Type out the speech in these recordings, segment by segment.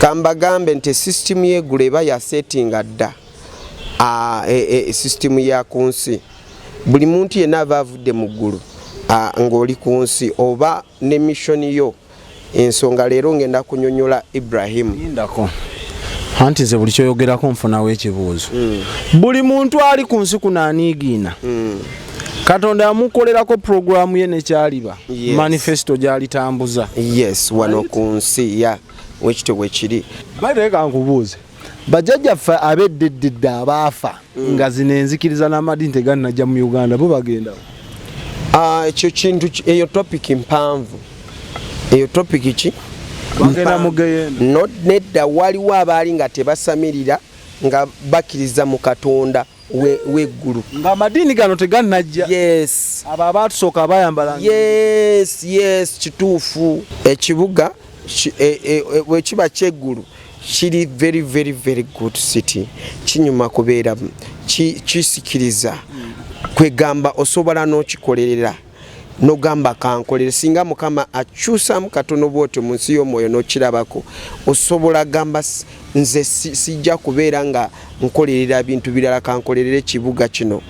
Kambagambe nti sisitimu y'eggulu eba yasetinga dda sisitimu ya ku nsi. Buli muntu yenna aba avudde mu ggulu ng'oli ku nsi oba ne mission yo. Ensonga leero ngenda kunyonyola Ibrahimu. Lindako, anti nze buli kyoyogerako nfunawo ekibuuzo. Buli muntu ali ku nsi kuno aniigiina, Katonda yamukolerako puroguramu ye nekyaliba manifesto gyalitambuza. Yes, wano ku nsi ya wekityo bwe kiri. Bateeka nkubuuze, bajjajjaffe ab'eddeddedde abaafa nga zino enzikiriza n'amadiini tegannajja mu Uganda, bo bagendawo? Ekyo kintu eyo topic mpanvu. Eyo topic ki? Bagenda mu geyenda? No, nedda. Waliwo abaali nga tebasamirira nga bakkiriza mu Katonda w'eggulu. Ng'amadiini gano tegannajja? Yes. Abo abaatusooka abayambala. Yes, kituufu. Ekibuga bwe kiba kyeggulu kiri very, very, very good city. Kinyuma kubeeramu, kisikiriza. Kwegamba osobola n'okikolerera nogamba kankolere. Singa Mukama akyusamu katono bwotyo mu nsi y'omwoyo n'okirabako, osobola gamba, "Nze sijja kubeera nga nkolerera bintu birala, kankolerere ekibuga kino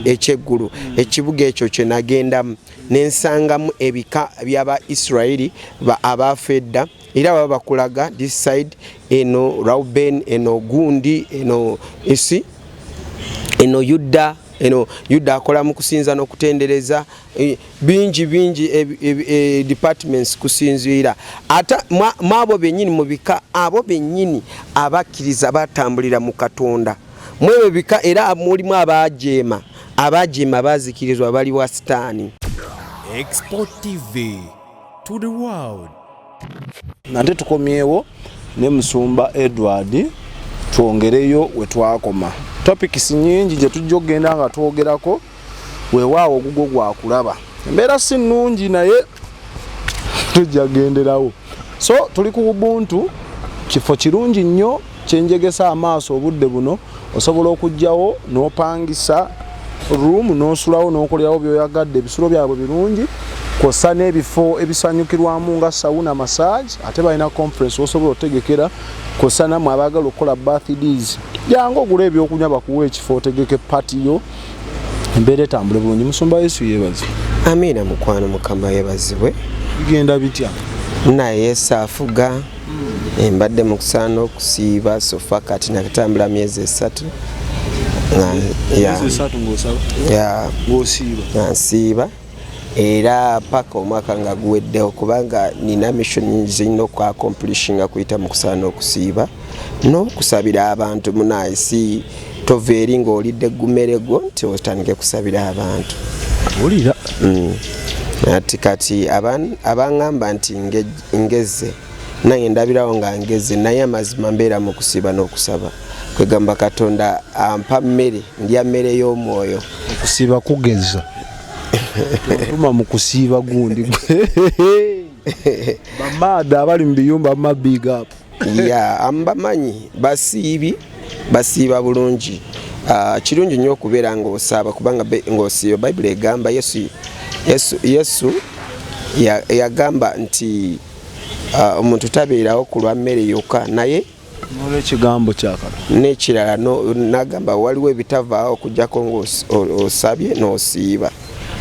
ekyeggulu." Ekibuga ekyo kye nagendamu nensangamu ebika by'aba Isirayiri abaafa edda, era baba bakulaga this side eno Reuben, eno gundi, eno esi, eno Yuda. Eno Yuda akola mu kusinza n'okutendereza, bingi bingi departments kusinziira ate mwabo bennyini mu bika, abo bennyini abakkiriza batambulira mu Katonda mwebyo bika. Era mulimu abajeema. Abajeema bazikirizwa, bali wa Sitaani. Export TV to the world. Nate tukomyewo ne Musumba Edward, twongereyo we twakoma. Topics nyingi gye tujja okugenda nga twogerako. Weewaawo ogugwo gwakulaba embeera si nnungi, naye tujja genderawo. So tuli ku Ubuntu, kifo kirungi nnyo kyenjegesa amaaso. Obudde buno osobola okugjawo n'opangisa room n'osulawo n'okolerawo byoyagadde. Ebisulo byabwe birungi, kwossa n'ebifo ebisanyukirwamu nga sauna, massage, ate balina conference osobola otegekera, kwossa nammwe abaagala okukola birthdays. Jangu ogula ebyokunywa, bakuwa ekifo otegeke party yo, embeera etambule bulungi. Musumba, Yesu yeebaze. Amiina, mukwano. Mukama yebazibwe. Bigenda bitya? Naye Yesu afuga. Mbadde mu kusaana okusiiba so far kati nakatambula myezi 3 Myezi 3 ng'osaba? Ya. Ng'osiiba? Nga nsiiba, era paka omwaka nga guweddewo, kubanga nina mission zirina okwacomplishinga kuyita mu kusaana okusiiba n'okusabira abantu. Munaye, si tova eri ng'olidde gumere gwo nti otandike kusabira abantu. Wulira. Ati kati abaŋŋamba nti ngeze, nange ndabirawo nga ngeze, naye amazima mbeera mu kusiiba n'okusaba. Kwegamba Katonda ampa mmere, ndya mmere y'omwoyo. Okusiiba kugeza tuma mu kusiiba gundi. Bamaada abali mu biyumba, muma big up. Ya, mbamanyi basiibi, basiiba bulungi. Kirungi nnyo okubeera ng'osaaba, kubanga ng'osiiba, Bayibuli egamba Yesu yagamba nti omuntu tabeerawo ku lwa mmere yokka, naye n'olwekigambo kya Katonda. N'ekirala n'agamba waliwo ebitavaawo okuggyako ng'osabye n'osiiba.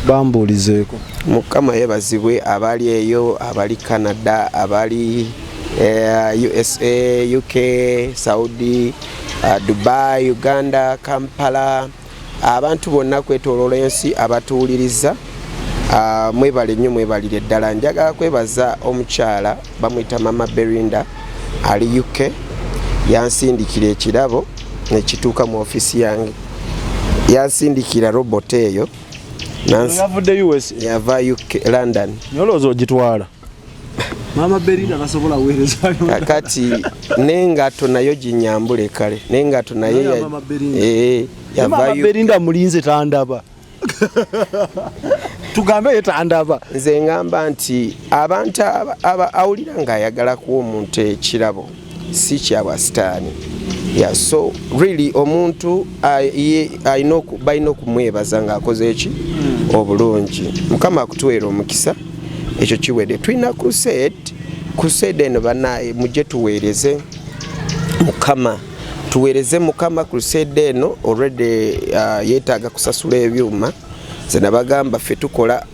Bambuulizeeko. Mukama yebazibwe. Abali eyo, abali Canada, abali USA, UK, Saudi, Dubai, Uganda, Kampala, abantu bonna kwetoloola ensi abatuwuliriza, mwebale nnyo, mwebalire ddala. Njagala kwebaza omukyala bamuyita Mama Berinda ali UK, yansindikira ekirabo nekituuka mu ofiisi yange. Yansindikira robot eyo. Yavudde USA? Yava UK, London. Nolowooza ogitwala, Mama Berinda tasobola weerezayo. Kakati n'engato nayo ginyambule, kale n'engato naye Nayo Mama Belinda. Eh, Mama yava UK. Berinda mulinze, tandaba, tugambe ye tandaba. Nze ngamba nti abantu awulira ng'ayagala kuwa omuntu ekirabo si kyabwa sitaani. Yeah, so really omuntu balina okumwebaza ng'akoze eki obulungi. Mukama akutuweera omukisa. Ekyo kiwedde. Tulina crusade. Crusade eno banaye mujje tuweereze Mukama, tuweereze Mukama. Crusade eno already yeetaaga kusasula ebyuma. Nze nabagamba ffe tukola,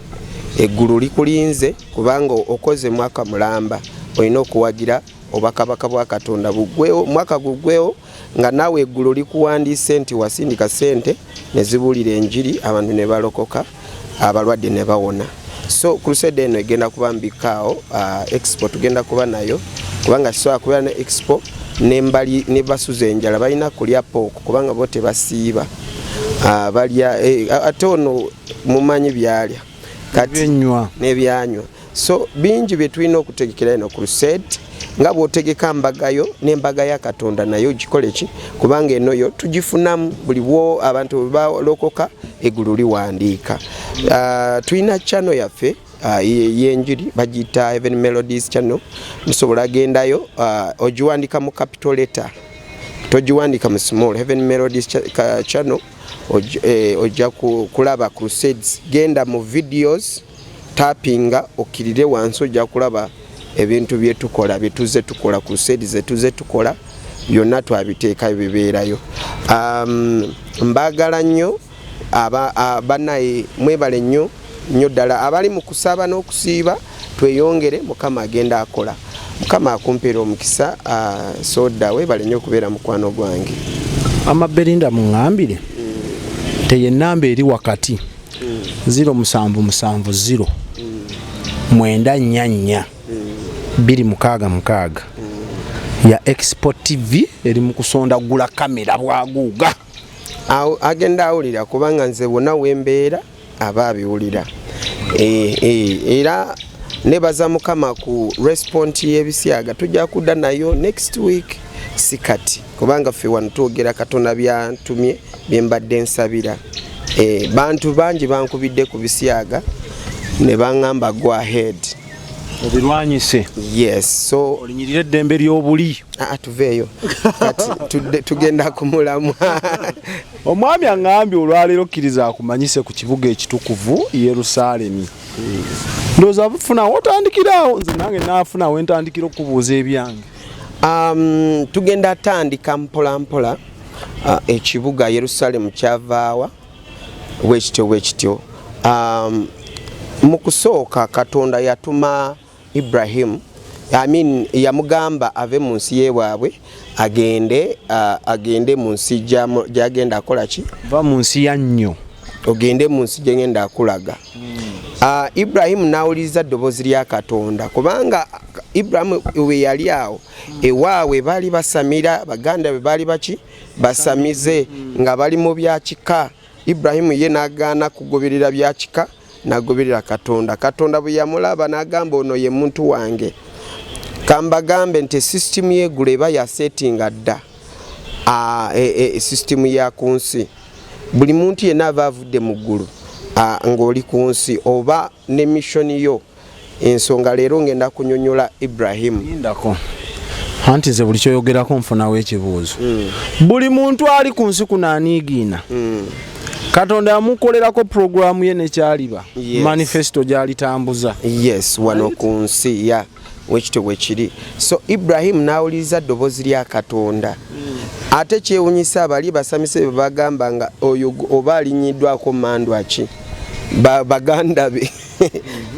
eggulu likulinze, kubanga okoze mwaka mulamba, olina okuwagira obwakabaka bwa Katonda buggwewo, mwaka guggwewo nga naawe eggulu likuwandiise nti wasindika sente ne zibuulira enjiri, abantu ne balokoka, abalwadde ne bawona. So crusade eno egenda kuba mbikaawo. Expo tugenda kuba nayo, kubanga kisobola kubeera ne expo nembali ne basuza enjala, balina kulya pork kubanga bo tebasiiba. Balya ate ono mumanyi byalya kati. Ebyenywa. N'ebyanywa. So bingi bye tulina okutegekera eno crusade, nga bw'otegeka mbagayo n'embaga ya Katonda nayo gikole ki, kubanga eno yo tugifunamu buli bwo abantu bwe balokoka, eggulu liwandiika. Tulina channel yaffe y'enjiri, bagiyita Heaven Melodies Channel. Musobola gendayo, ogiwandika mu capital letter, togiwandika mu small. Heaven Melodies Channel, ojja kulaba crusades. Genda mu videos, tapinga okkirire wansi, ojja kulaba ebintu byetukola, byetuze tukola, crusades zetuze tukola, byonna twabiteekayo, bibeerayo. Mbaagala nnyo banaye, mwebale nnyo nnyo ddala abali mu kusaba n'okusiiba. Tweyongere, Mukama agenda akola. Mukama akumpeera omukisa. Soda, webale nnyo okubeera mukwano gwange. Amaberinda, muŋŋambire teyo enamba eri wakati, 0770 944 266 ya Expo TV eri mu kusonda gula kamera bwaguuga. Agenda awulira, kubanga nze wonna wembeera aba abiwulira. Era nebaza Mukama ku response y'ebisyaga. Tujja kudda nayo next week, si kati, kubanga ffe wano twogera Katonda byantumye, bye mbadde nsabira. Bantu bangi bankubidde ku bisyaga ne baŋŋamba, "Go ahead." Obirwanyise. Yes, so olinyirire eddembe ly'obuli. Ah, tuveeyo kati, tugenda kumulamwa. Omwami aŋŋambye olwaleero kkiriza akumanyise ku kibuga ekitukuvu Yerusaalemi. Ndowooza bufunawo otandikirawo, nze nange naafunawo entandikira okubuuza ebyange. Tugenda tandika mpola mpola. Ekibuga Yerusalemu kyavaawa bwekityo bwekityo. Mu kusooka Katonda yatuma Ibrahimu, I mean, yamugamba ave mu nsi yewaabwe agende, agende mu nsi gyagenda akola ki? Va mu nsi ya nnyo. Ogende mu nsi gyengenda akulaga. Ibrahimu n'awuliriza ddoboozi lya Katonda, kubanga Ibrahimu we yali awo ewaabwe baali basamira, baganda be baali baki basamize nga bali mu byakika. Ibrahimu ye n'agaana kugoberera byakika, n'agoberera Katonda. Katonda bwe yamulaba n'agamba, "Ono ye muntu wange." Kambagambe nti sisitimu y'eggulu eba yasetinga dda sisitimu ya ku nsi. Buli muntu yenna aba avudde mu ggulu, ng'oli ku nsi oba ne mission yo. Ensonga leero ngenda kunyonyola Ibrahimu. Lindako, anti nze buli kyoyogerako nfunawo ekibuuzo. Buli muntu ali ku nsi kuno aniigiina, Katonda yamukolerako puroguramu ye nekyaliba manifesto gyalitambuza. Yes, wano ku nsi ya wekityo bwekiri. So Ibrahimu n'awuliriza ddoboozi lya Katonda. Ate kyewunyisa, abali basamise be bagamba nga oyo oba alinyiddwako mandwa ki, baganda be.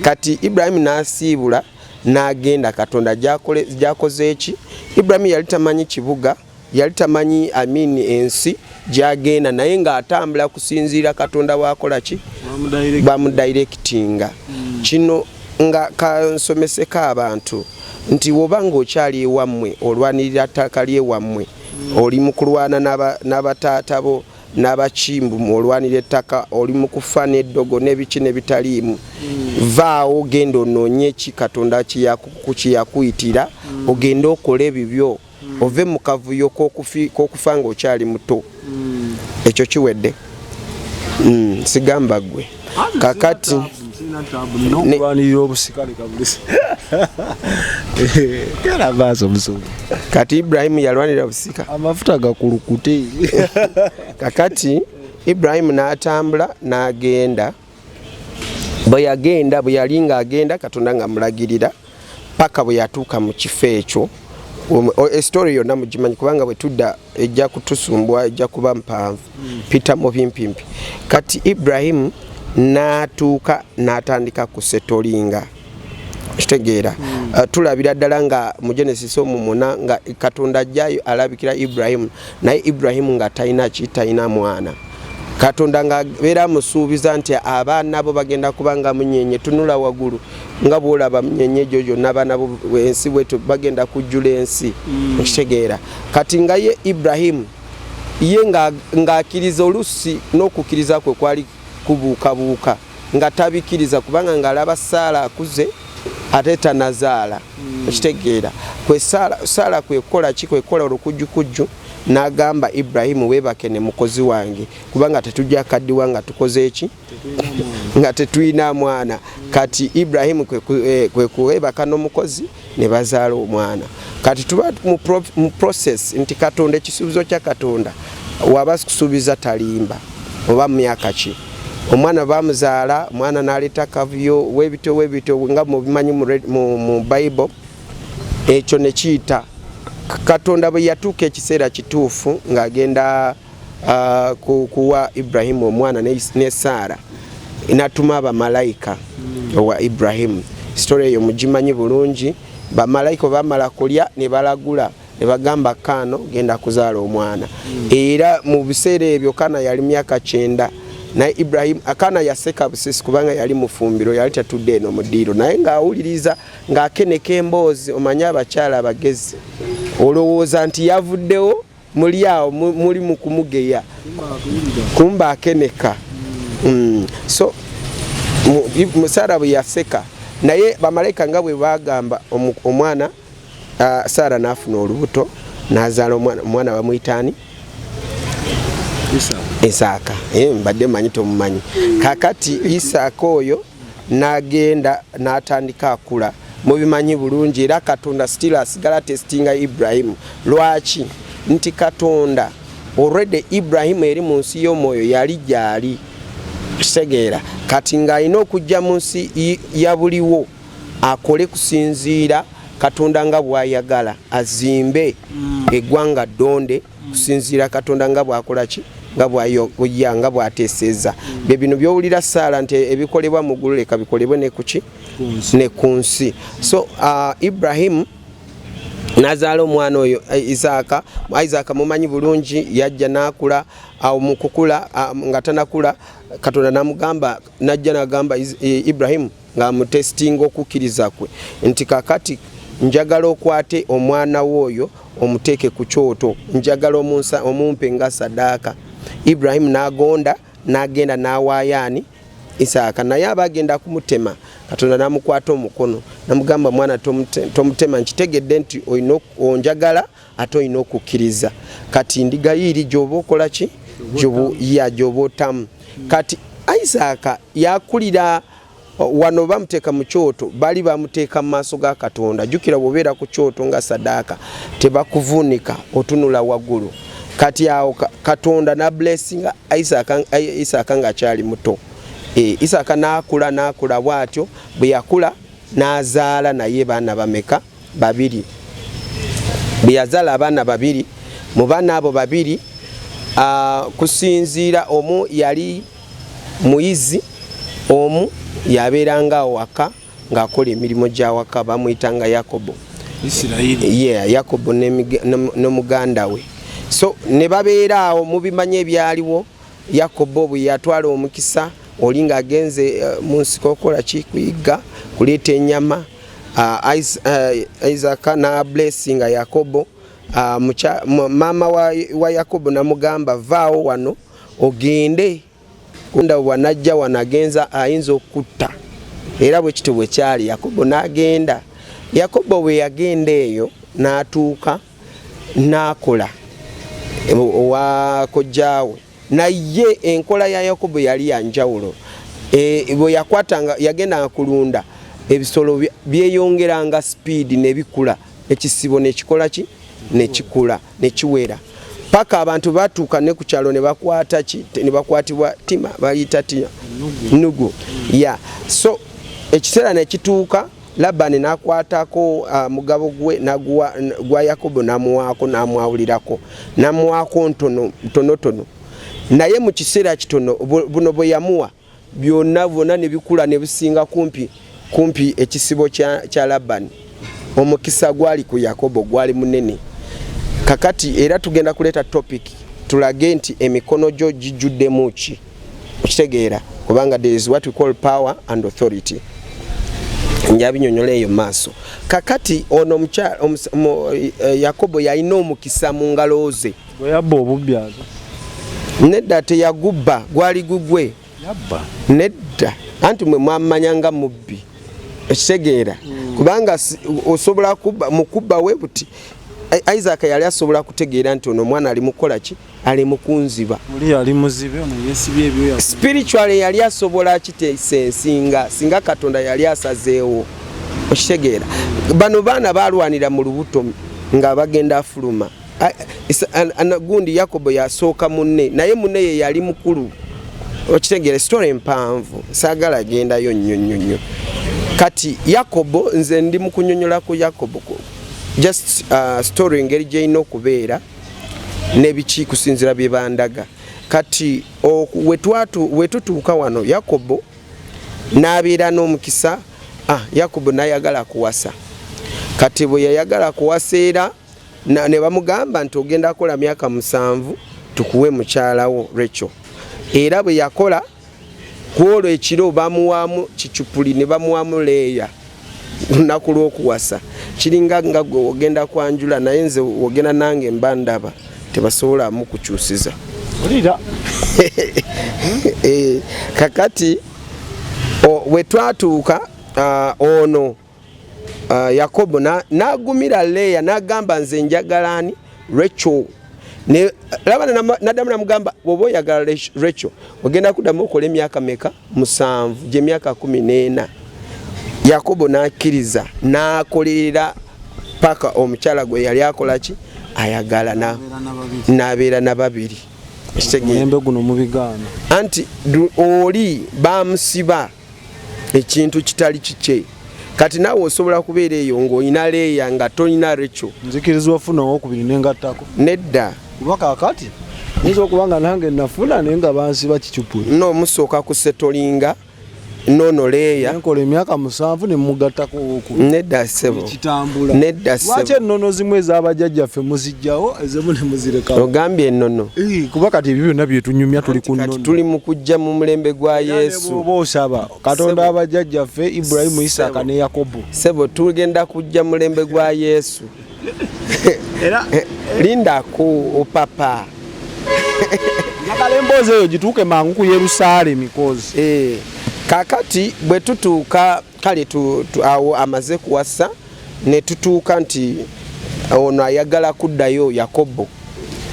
Kati Ibrahimu n'asiibula n'agenda Katonda gy'akoze eki. Ibrahimu yali tamanyi kibuga, yali tamanyi amini ensi gyagenda, naye ng'atambula kusinziira Katonda bwakola ki, bamudirectinga. Kino nga kansomeseko abantu nti woba ng'okyali ewammwe, olwanirira ttaka lyewammwe, oli mu kulwana n'abataata bo n'abakimbu, olwanira ettaka, oli mu kufa n'eddogo n'ebiki n'ebitaliimu, vaawo, genda onoonye ki Katonda kyeyakuyitira, ogende okole ebibyo, ove mu kavuyo k'okufa ng'okyali muto. Ekyo kiwedde. Sigamba ggwe kakati. N'okulwanirira obusikale kabulisi gera maaso, omusumba. Kati Ibrahimu yalwanira busika. Amafuta gakulukute. Kakati Ibrahimu n'atambula n'agenda. Bwe yagenda, bwe yali ng'agenda, Katonda ng'amulagirira. Paka bwe yatuuka mu kifo ekyo, story yonna mugimanyi, kubanga bwe tudda ejja kutusumbwa, ejja kuba mpanvu. Peter mu bimpimpi. Kati Ibrahimu n'atuuka n'atandika kusettlinga, kitegeera? Tulabira ddala nga mu Genesis omumuna nga Katonda ajjayo alabikira Ibrahimu, naye Ibrahimu nga talina ki, talina mwana. Katonda ng'abeera amusuubiza nti abaana bo bagenda kuba nga munyenye, tunula waggulu nga bwolaba munyenye egyo gyonna, abaana bo ensi bwetu bagenda kujjula ensi. Okitegeera? Kati nga ye Ibrahimu ye ng'akkiriza, olusi n'okukkiriza kwe kwali kubuukabuuka, nga tabikkiriza kubanga ng'alaba Saala akuze ate tanazaala. Okitegeera? Kwe Saala kwekukola ki? Kwekukola olukujjukujju n'agamba Ibrahimu, "Weebake ne mukozi wange, kubanga tetujja kaddiwa nga tukoze eki, nga tetulina mwana." Kati Ibrahimu kwe kuwebaka n'omukozi ne bazaala omwana. Kati tuba mu process nti Katonda, ekisuubizo kya Katonda, waba kusuubiza talimba. Oba mu myaka ki omwana bamuzaala, omwana n'aleeta kavuyo webityo webityo nga mubimanyi mu Bible. Ekyo ne kiyita. Katonda bwe yatuuka ekiseera kituufu ng'agenda kuwa Ibrahimu omwana ne Saara, natuma abamalayika owa Ibrahimu. Story eyo mugimanyi bulungi. Bamalayika bamala kulya ne balagula ne bagamba, "Kaano genda kuzaala omwana." Era mu biseera ebyo Kaana yali myaka 90, naye Ibrahim akaana yaseka busesi kubanga yali mufumbiro, yali tatudde eno mu ddiiro, naye ng'awuliriza ng'akeneka emboozi. Omanye abakyala abagezi, olowooza nti yavuddewo, muli awo muli mu kumugeya, kumba akeneka. So Sara bwe yaseka, naye bamalayika nga bwe bagamba omwana, Sara n'afuna olubuto n'azaala omwana. Omwana bamuyita ani? Isaaka. Mbadde manyi tomumanyi. Kakati Isaaka oyo n'agenda n'atandika akula, mubimanyi bulungi. Era Katonda still asigala testinga Ibrahimu. Lwaki? Nti Katonda already Ibrahimu eri mu nsi y'omwoyo yali gyali, kitegeera? Kati ng'alina okujja mu nsi ya buliwo akole kusinziira Katonda nga bw'ayagala, azimbe eggwanga ddonde kusinziira Katonda nga bw'akola ki, nga bw'ayoya, nga bw'ateeseza. Bye bino by'owulira Saala nti ebikolebwa mu ggulu leka bikolebwe ne kuki, ne ku nsi. So Ibrahimu n'azaala omwana oyo Isaaka. Isaaka mumanyi bulungi, yajja n'akula. Awo mu kukula, nga tanakula, Katonda namugamba, najja nagamba Ibrahimu ng'amutestinga okukkiriza kwe nti, "Kakati njagala okwate omwana wo oyo omuteeke ku kyoto, njagala omumpe nga sadaaka." Ibrahimu n'agonda n'agenda n'awaayo ani? Isaaka. Naye aba agenda kumutema, Katonda n'amukwata omukono namugamba, "Mwana tomutema, nkitegedde nti olina onjagala ate olina okukkiriza. Kati ndiga yiiri gyoba okola ki, ya gyoba otamu." Kati Isaaka yakulira wano, bamuteeka mu kyoto, bali bamuteeka mu maaso ga Katonda. Jjukira bw'obeera ku kyoto nga sadaaka tebakuvuunika, otunula waggulu. Kati awo Katonda na blessinga Isaaka, Isaaka ng'akyali muto. Isaaka n'akula n'akula bw'atyo. Bwe yakula n'azaala naye baana bameka? Babiri. Bwe yazaala abaana babiri, mu baana abo babiri, kusinziira omu yali muyizi, omu yabeeranga awaka ng'akola emirimu gy'awaka, bamuyitanga Yakobo. Isirayiri. Yeah, Yakobo n'omuganda we. So ne babeera awo, mubimanyi ebyaliwo. Yakobo bwe yatwala omukisa oli ng'agenze mu nsiko okukola ki? Kuyigga, kuleeta ennyama. Isaaka na blessinga Yakobo. Maama wa Yakobo namugamba, "Vaawo wano ogende kunda, bwanajja wano agenza ayinza okutta." Era bwe kityo bwe kyali. Yakobo n'agenda. Yakobo bwe yagenda eyo n'atuuka n'akola owa kojjaawe, naye enkola ya Yakobo yali ya njawulo. Bwe yakwatanga, yagendanga kulunda ebisolo, byeyongeranga speed nebikula, ekisibo nekikola ki, nekikula, nekiwera, paka abantu batuuka ne ku kyalo ne bakwata ki, ne bakwatibwa tima, bayita tima, nugu ya. So ekiseera nekituuka. Labani n'akwatako mugabo gwe naguwa gwa Yakobo, n'amuwaako, n'amwawulirako, n'amuwaako ntono ntonotono, naye mu kiseera kitono buno bwe yamuwa byonna bwonna ne bikula ne bisinga kumpi kumpi ekisibo kya Labani. Omukisa gwali ku Yakobo gwali munene. Kakati era tugenda kuleeta topic tulage nti emikono gyo gijjuddemu ki, okitegeera? Kubanga there is what we call power and authority. Njabinyonyola eyo maaso. Kakati ono Yakobo yalina omukisa mu ngalo ze. Bwe yabba obubbi ate? Nedda, teyagubba, gwali gugwe. Yabba. Nedda, anti mwe mwamanya nga mubbi, ekitegeera? Kubanga osobola kubba mu kubba we buti. Isaac yali asobola kutegeera nti ono omwana ali mukukola ki, ali mu kunziba. Oli yali muzibe, ono yeesibye ebyoya. Spiritually yali asobola kitesensinga singa Katonda yali asazeewo, okitegeera? Bano baana balwanira mu lubuto nga bagenda afuluma. Gundi Yakobo yasooka munne, naye munne ye yali mukulu, okitegeera? Story empanvu, saagala gendayo nnyo nnyo nnyo. Kati Yakobo, nze ndi mu kunyonyola ku Yakobo just story engeri gyerina okubeera nebiki kusinzira bye bandaga. Kati wetutuuka wano, Yakobo n'abeera n'omukisa. Yakobo n'ayagala kuwasa. Kati bwe yayagala kuwasa era ne bamugamba nti ogenda kukola myaka 7 tukuwe mukyalawo Rachel. Era bwe yakola kwolwo ekiro bamuwaamu kicupuli ne bamuwaamu Leeya lunaku lw'okuwasa. Kiringa nga gwe ogenda kwanjula, naye nze ogenda nange mba ndaba tebasobolamu kukyusiza. Olira. Kakati bwe twatuuka ono Yakobo n'agumira Leeya n'agamba nze njagala ani, Rachel. Ne Labani n'addamu namugamba bw'oba oyagala Rachel ogenda kuddamu okola emyaka meka? 7, gy'emyaka 14. Yakobo n'akkiriza n'akolerera paka omukyala gwe yali akola ki, ayagala, n'abeera na babiri. Omulembe guno mubigaana. Anti oli bamusiba ekintu kitali kikye. Kati naawe osobola kubeera eyo ng'olina Leeya nga tolina Rachel. Nzikirizibwa ofuna owokubiri nengattako? Nedda. Kuba kaakati nyinza okuba nga nange nafuna naye nga bansiba kicupuli. No, musooka kusetolinga nono Leeya. Nenkola emyaka 7 ne mugattako owokubiri. Nedda ssebo. Kitambula. Nedda Lwaki ssebo. ennono zimu ez'abajjajjaffe muzijjawo, ezimu ne muzirekawo? Ogambye ennono? Kuba kati ebyo byonna byetunyumya tuli ku Kati nnono. tuli mu kujja mu mulembe gwa Yesu. Oba osaba Katonda Ssebo. abajjajjaffe Ibulayimu, Isaaka Ssebo. ne Yakobo. Ssebo, tugenda kujja mu mulembe gwa Yesu. Era Lindako opapa. Njagala emboozi eyo gituuke mangu ku Yerusaalemi kozi. Kakati bwe tutuuka kale awo amaze kuwasa ne tutuuka nti ono ayagala kuddayo Yakobo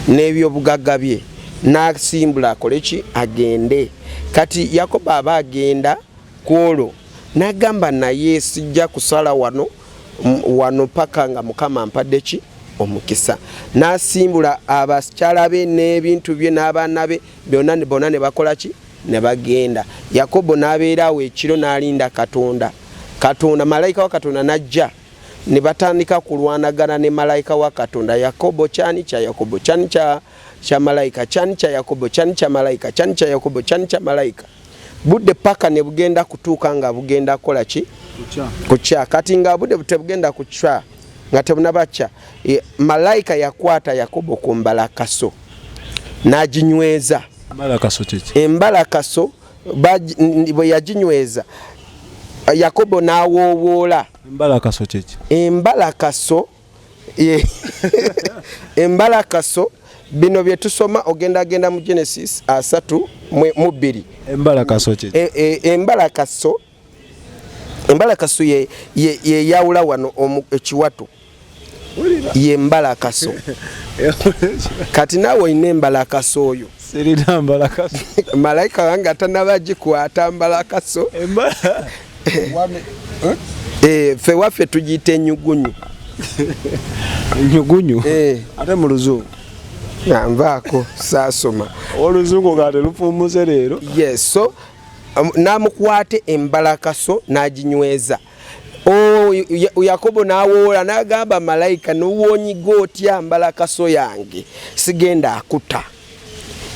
n'ebyobugagga bye n'asimbula akole ki, agende. Kati Yakobo aba agenda ku olwo n'agamba naye sijja kusala wano wano paka nga Mukama ampadde ki, omukisa. N'asimbula abakyala be n'ebintu bye n'abaana be byonna bonna ne bakola ki, ne bagenda. Yakobo n'abeera awo ekiro n'alinda Katonda. Katonda, malayika wa Katonda n'ajja ne batandika kulwanagana ne malayika wa Katonda. Yakobo kyani kya Yakobo, kyani kya malayika, kyani kya Yakobo, kyani kya malayika, kyani kya Yakobo, kyani kya malayika. Budde paka ne bugenda kutuuka nga bugenda kukola ki, kukya. Kati nga budde tebugenda kukya, nga tebunabakya, malayika yakwata Yakobo ku mbalakaso n'aginyweza. Embalakaso kiki? Embalakaso bwe yaginyweza, Yakobo n'awoowoola. Embalakaso kiki? Embalakaso, embalakaso bino bye tusoma ogenda genda mu Genesis 32. Embalakaso kiki? Embalakaso ye yawula wano ekiwato ye mbalakaso. Kati naawe olina embalakaso oyo? Sirina mbalakaso. Malayika wange atanaba gikwata mbalakaso. Ffe waffe tugiyita enyugunyu. Enyugunyu? Ate mu luzungu? Nvaako, saasoma. Oluzungu nga telufuumuse leero. Yes, so namukwate embalakaso n'aginyweza. Oh, Yakobo n'awoola n'agamba malayika, nowonyiga otya mbalakaso yange, sigenda akuta.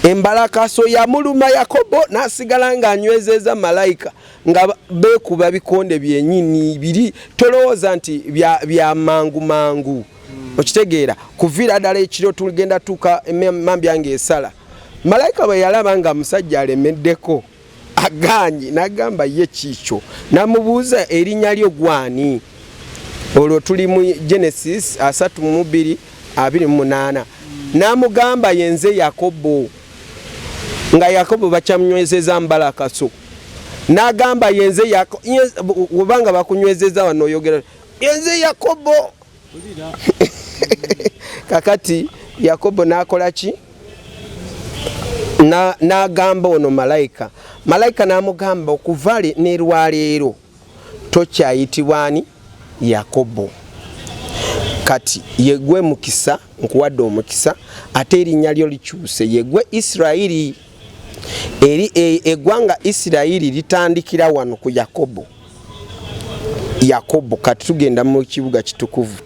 Embalakaso yamuluma Yakobo n'asigala ng'anywezeza malayika, nga beekuba bikonde byenyini biri. Tolowooza nti bya mangu mangu. Okitegeera? Kuviira ddala ekiro tugenda tuuka emambya ng'esala. Malayika bwe yalaba nga musajja alemeddeko, aganye, n'agamba ye kiikyo, n'amubuuza erinnya lyo gwani. Olwo tuli mu Genesis 32:28. N'amugamba yenze Yakobo, nga Yakobo bakyamunywezeza mbalakaso. N'agamba yenze, obanga bakunywezeza wano oyogera yenze Yakobo. Kakati Yakobo n'akola ki? N'agamba ono malayika. Malayika n'amugamba okuva ne lwaleero tokyayitibwa ani? Yakobo. Kati yegwe mukisa, nkuwadde omukisa, ate erinnya lyo likyuse, yegwe Isirayiri. Eri eggwanga Isirayiri litandikira wano ku Yakobo. Yakobo kati tugenda mu kibuga kitukuvu,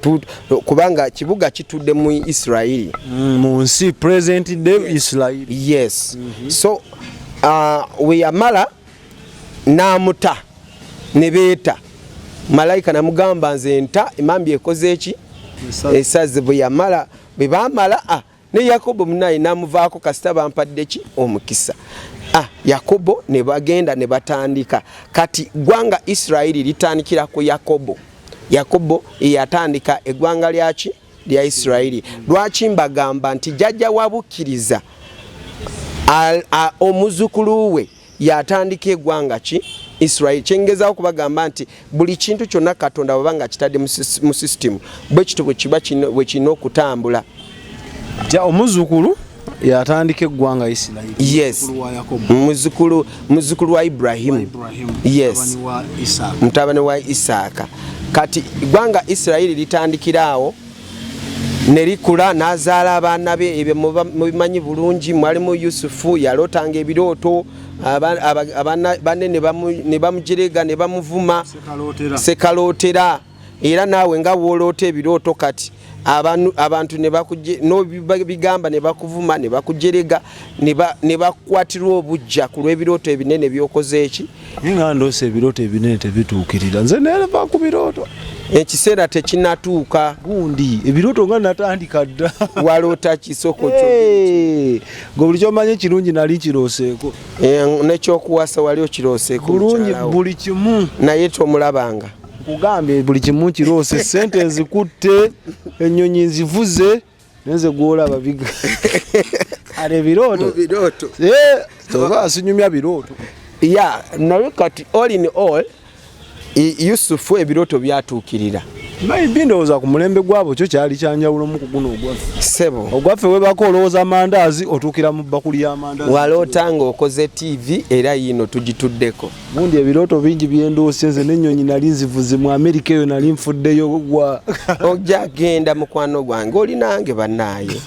kubanga kibuga kitudde mu Isirayiri. Mu nsi present day Isirayiri. Yes. So we yamala n'amuta ne beeta. Malayika namugamba nze nta emambi ekoze eki? Esaze. Bwe yamala, bwe baamala, ne Yakobo munaye namuvaako, kasita bampadde ki? Omukisa. Yakobo ne bagenda ne batandika. Kati ggwanga Isirayiri litandikira ku Yakobo. Yakobo yatandika eggwanga lyaki? Lya Isirayiri. Lwaki mbagamba nti jjajja wa bukkiriza omuzukulu we yatandika eggwanga ki? Isirayiri. Kyengezaako kubagamba nti buli kintu kyonna Katonda bw'aba nga kitadde mu system, bwe kityo bwe kiba bwe kirina okutambula. Omuzukulu yatandika eggwanga Isirayiri. Yes. Muzukulu wa Ibrahimu. Yes, mutabani wa Isaaka. Kati eggwanga Isirayiri litandikira awo ne likula, n'azaala abaana be. Ebyo mubimanyi bulungi. Mwalimu Yusufu, yalootanga ebirooto, banne ne bamujerega ne bamuvuma sekalootera. Era naawe nga wooloota ebirooto kati abantu nobigamba ne bakuvuma ne bakujerega ne bakukwatirwa obujja ku lw'ebirooto ebinene byokoze eki. Nga ndoose ebirooto ebinene tebituukirira, nze neereva ku birooto. Ekiseera tekinatuuka. Gundi ebirooto nga natandika dda. Waloota kisoko? Gwe buli kyomanyi ekirungi nali nkirooseeko. Nekyokuwasa wali okirooseeko? Bulungi, buli kimu. Naye tomulabanga. Nkugambye buli kimu nkiroose, sente nzikutte, ennyonyi nzivuze, nenze gwolaba biga ale ebirooto. Birooto. Oba sinyumya birooto. Ya, naye kati all in all, Yusufu ebirooto byatuukirira. Maybe ndowooza ku mulembe gwabo kyo kyali kyanjawulo mu kuguno ogwaffe. Sebo. Ogwaffe webako olowooza amandaazi, otuukira mu bbakuli y'amandaazi. Waloota ng'okoze TV, era yiino tugituddeko. Gundi ebirooto bingi byendoose nze, n'ennyonyi nali nzivuze mu Amerika, eyo nali nfuddeyo gwa. Ojja genda, mukwano gwange, oli nange bannaaye.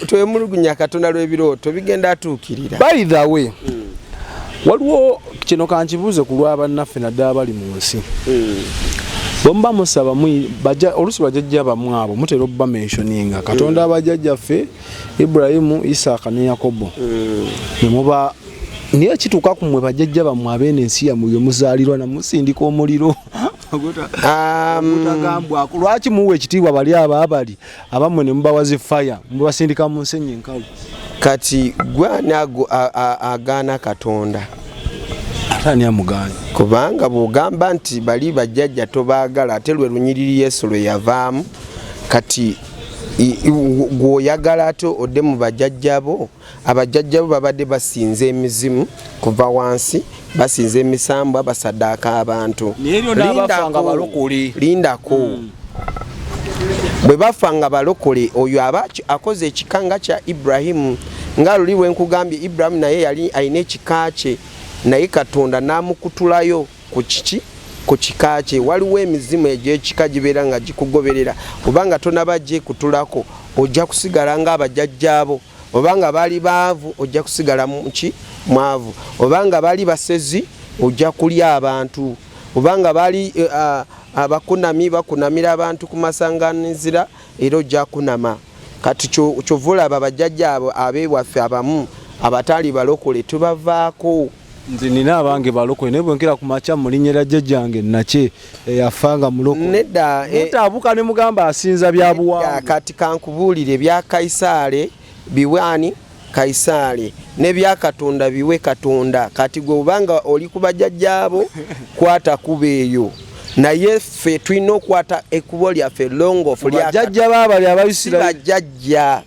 Twemulugunya Katonda lw'ebirooto bigenda atuukirira. By the way, waliwo kino kankibuuze ku lwabannaffe naddala bali mu nsi. Bwe muba musaba oluusi bajjajja bammwe abo mutera obba mentioninga Katonda, abajjajjaffe Ibulayimu, Isaaka ne Yakobo, ne muba, naye kituuka ku mmwe bajjajja bammwe abeeno ensi yammwe gye muzaalirwa namusindika omuliro ogutagambwako. Lwaki muwa ekitiibwa bali abo abali abammwe ne mubawa zi fire, mubasindika mu nsenyi enkalu? Kati gwani agaana Katonda? Ate ani amugaanye? Kubanga bw'ogamba nti bali bajjajja tobaagala, ate lwe lunyiriri Yesu lwe yavaamu. Kati gw'oyagala ate odde mu bajjajjabo. Abajjajjabo babadde basinza emizimu kuva wansi, basinza emisambwa, basaddaaka abantu. Naye byonna abafa nga balokole. Lindako. Bwe bafa nga balokole, oyo aba akoze ekika nga kya Ibulayimu, nga luli lwe nkugambye, Ibulayimu naye yali alina ekika kye, naye Katonda n'amukutulayo ku kiki? Ku kika kye. Waliwo emizimu egy'ekika gibeera nga gikugoberera, obanga tonaba gyekutulako ojja kusigala nga abajjajjaabo. Obanga baali baavu, ojja kusigala muki? Mwavu. Obanga baali basezi, ojja kulya abantu. Kubanga bali abakunami bakunamira abantu ku masanganzira, era ojja kunama. Kati kyova olaba bajjajja abo abewaffe abamu abatali balokole tubavaako. Nze nina abange balokole, naye bwenkera ku makya mu linnya lya jjajjange Nakye eyafa nga mulokole. Nedda. Mutaabuka ne mugamba asinza bya buwangwa. Kati kankubuulire, bya Kaisaale biwe ani? Kaisaale. N'ebya Katonda biwe Katonda. Kati gwe obanga oli ku bajjajjaabo, kwata kuba eyo, naye ffe tulina okukwata ekkubo lyaffe longoofu. Bajjajja baabali Abaisirairi. Bajjajja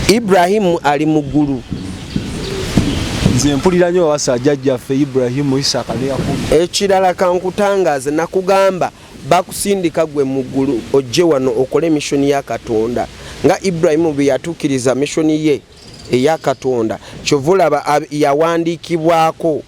Ibrahimu ali mu ggulu. Nze mpulira nnyo wawasa jjajjaffe Ibrahimu, Isaaka ne Yakobo. Ekirala kankutangaaze, nakugamba bakusindika gwe mu ggulu ojje wano okole mission ya Katonda, nga Ibrahimu bwe yatuukiriza mission ye eya Katonda. Kyova olaba yawandiikibwako,